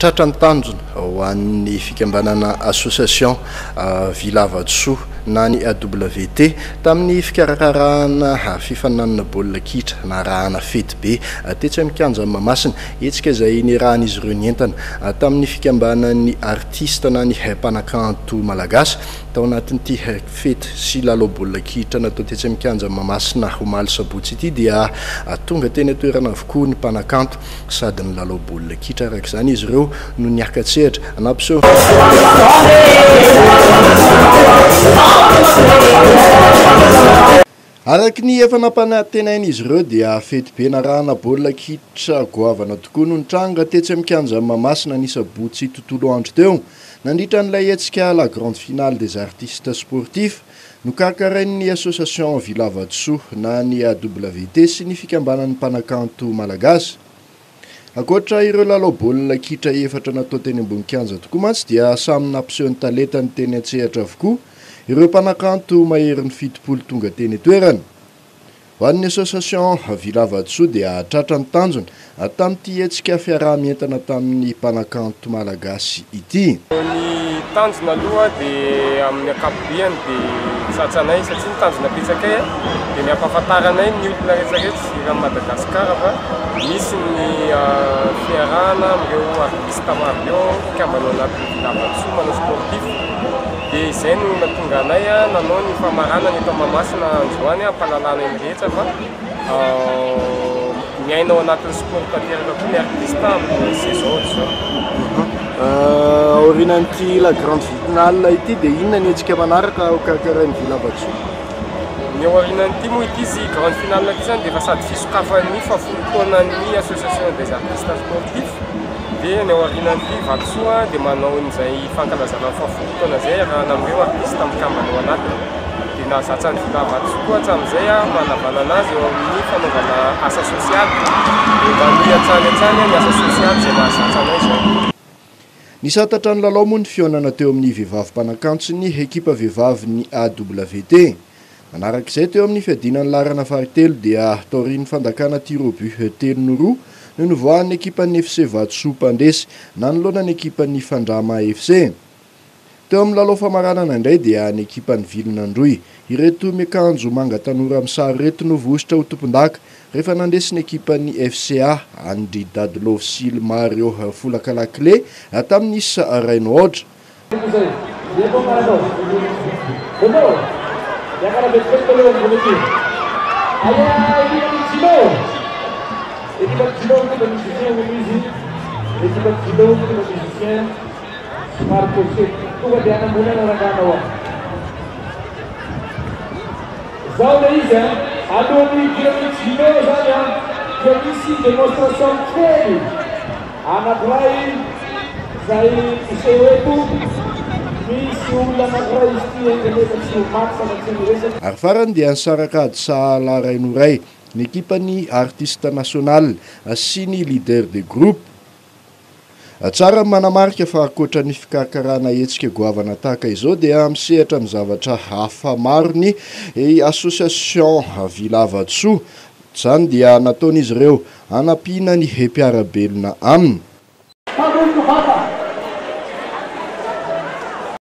Tratra ny tanjona ho an'ny fikambanana Association Villa Vatosoa na ny AWT tamin'ny fikarakarana fifaninanana baolina kitra narahana fety be tetsy amin'ny kianjan'i Mahamasina. Hetsika izay niarahan'izy ireo nientana tamin'ny fikambanan'ny artista na ny mpanakanto malagasy tao anatin'ity fety sy lalao baolina kitra natao tetsy amin'ny kianjan'i Mahamasina omaly sabotsy ity dia tonga teny an-toerana avokoa ny mpanakanto sady nilalao baolina kitra araka izany izy ireo no niaka-tsehatra nampiseho Araka ny efa nampanantenain'izy ireo dia fety be narahana baolina kitra goavana tokoa no nitranga tetsy amin'ny kianjan'i Mahamasina ny sabotsy tontolo andro teo nandritra an'ilay hetsika La Grande Finale des Artistes Sportifs nokarakarain'ny Association Villa Vatosoa na ny AWT sy ny fikambanan'ny mpanakanto malagasy. Ankoatra ireo lalao baolina kitra efatra natao teny ambony kianja tokoa mantsy dia samy nampiseho ny talentany teny an-tsehatra avokoa ireo mpanakanto maherin'ny 70 tonga teny an-toerana. Ho an'ny Association Villa Vatosoa dia tratra ny tanjona tamin'ity hetsika fiaraha-mientana tamin'ny mpanakanto malagasy ity. Ny tanjona aloha dia amin'ny ankapobeany dia tratranay satria ny tanjona apetsakay dia ny hampahafantaranay ny olona rehetra rehetra eran'i Madagasikara fa misy ny fiarahana amin'ireo artiste maro be ao mpikambana ao anatin'ny Villa Vatosoa manao sportif dia izay no nahatonga anay nanao ny famaranana eto Mahamasina androany hampahalalana ny rehetra fa Miaina ao anatin'ny sport tanteraka koa ny artiste amin'ny saison ohatr'izao. Aorianan'ity la grande finale ity dia inona ny hetsika manaraka ho karakarain'ny Villa Vatosoa? Ny ao aorianan'ity moa ity sy grande finale ity izany dia efa sady fisokafan'ny fahafolo taonan'ny association des artistes sportifs dia ny ao aorianan'ity Vatosoa dia manao an'izay fankalazana ny fahafolo taona izay iarahana amin'ireo artiste mikambana ao anatiny. Dia nahazatra an'i Villa Vatosoa koa hatramin'izay manavanana azy eo amin'ny fanaovana asa sosialy. Dia manohy hatrany hatrany ny asa sosialy izay mahazatra anay izao. Nisantatra ny lalao moa ny fihaonana teo amin'ny vehivavy mpanakanto sy ny ekipa vehivavin'ny AWT. Manaraka izay, teo amin'ny fiadiana ny laharana fahatelo dia taorian'ny fandakana tir au but telo no roa no nivoahan'ny ekipan'ny FC Vatosoa mpandresy nanoloana ny ekipan'ny Fandrama FC. Teo amin'ny lalao famaranana indray dia ny ekipan'ny Vilon'Androy. Ireto miakanjo manga tanora amin'ny sary ireto no voahosotra ho tompondaka rehefa nandresy ny ekipan'ny FCA an-dry Dadilove sy Mario Folaka Lakile tamin'ny isa iray no aotra. Somary coché. Tonga dia any ambony any rangahy anao an. Zao le izy an, alohan'ny hidiran'i Gino zany an, dia misy démonstration kely anakiray zay miseho eto, misy olona anakiray izy ity enga anie fa tsy ho maty sanatria ny resaka. Ary farany dia nisaraka ady sahala iray no iray ny ekipan'ny Artiste National sy ny Leader de Groupe. Tsara ny manamarika fa ankoatra ny fikarakarana hetsika goavana tahaka izao dia misehatra amin'ny zavatra hafa maro ny Association Villa Vatosoa. Izany dia nataon'izy ireo hanampiana ny mpiara-belona aminy.